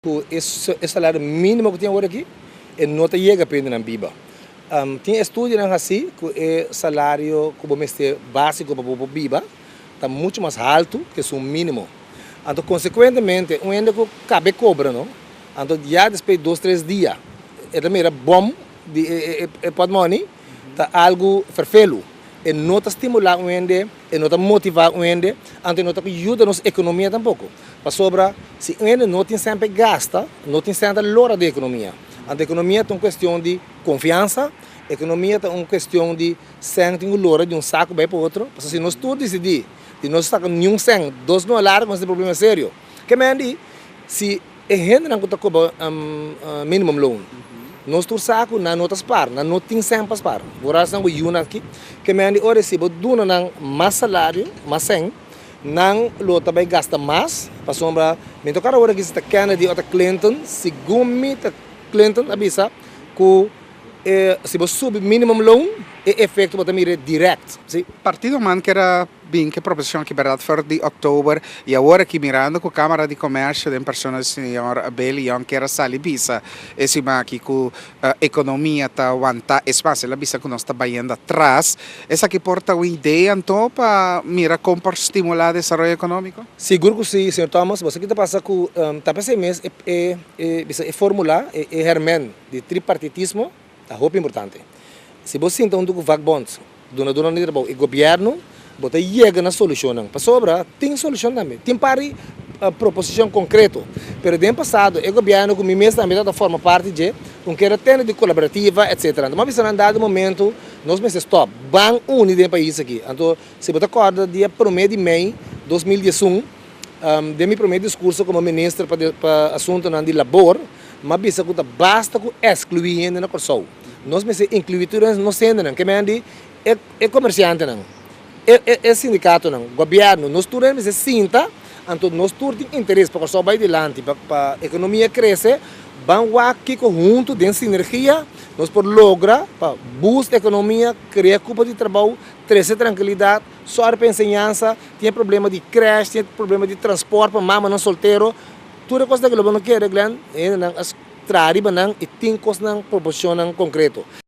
Ku e salario mínimo ku tin awor aki, e no ta yega pa hendenan biba. Tin estudionan hasi ku e salario ku bo mester básiko pa bo por biba ta muchu mas haltu ku esun mínimo. Anto konsekuentemente un hende ku kabe kobra no, anto ya despues di dos tres dia e ta mira bòm di e pòtmòni ta algu ferfelu. E no ta stimulá un hende. E no ta motivá un hende, anto e no ta yuda nos ekonomia tampoko. Pasobra si un hende no tin sèn pa e gasta, no tin sèn ta lora den ekonomia. Anto ekonomia ta un kuestion di konfiansa, ekonomia ta un kuestion di sèn tin ku lora di un saku bai pa otro. Pasobra si nos tur disidí di no saka niun sèn dos luna largu nos tin problema serio. Ke men di si e hendenan ku ta koba minimum loan, nos tur sa ku nan no ta spar, nan no tin sèn pa spar. Bo rasnan ku yuna aki, ke men di ora si bo duna nan mas salario, mas sèn, nan lo ta bai gasta mas, pasobra mi ta kòrda ora ki si ta Kennedy o ta Clinton, segun mi ta Clinton a bisa ku e si bo subi minimum loan e efekto bo ta mira dirèkt. Si. Partido man kier a Bin ke proposicion aki berdad for di oktober y awor aki mirando cu Camara di Comercio den persona di señor Billy Young kier a sali bisa e siman aki cu economia ta wanta, es mas el a bisa cu nos ta bayendo atras, esaki por ta un idea anto pa mira con por stimula desaroyo economico? Sigur cu si, señor Thomas, bo sa ki ta pasa cu ta pesey mes e bisa e formula, e hermen di tripartitismo ta hopi importante. Si bo sinta hunto cu vakbond, Dunadónan di trabou i gobièrnu bo ta yega na solushonnan. Pasobra tin solushon tambe. Tin par di proposishon konkreto. Pero den pasado e gobièrnu ku mi mes tambe tabata forma parti dje, un keda tende di kolaborativa etsetera. Anto mi a bisa nan dado momento nos mester stòp. Ban uni den e pais aki. Anto si bo ta kòrda dia promé di mei 2011 den mi promé diskurso komo minister pa asuntunan di labor mi a bisa ku ta basta ku eskluí hende na Kòrsou. Nos mester inkluí tur nos hendenan, ke men di e komersiantenan, e sindikatonan, gobièrnu, nos tur hende mester sinta, anto nos tur tin interes pa Kòrsou bai dilanti, pa ekonomia krese, ban wak kiko huntu den sinergia nos por logra pa boost ekonomia, krea kupo di trabou, trese trankilidat, sòru pa enseñansa, tin e problema di krèsh, tin e problema di transpòrt pa mamanan soltero, tur e kosnan ku lo bo no kere Glenn, hendenan a. Traha riba nan i tin kosnan, proposishonnan konkreto.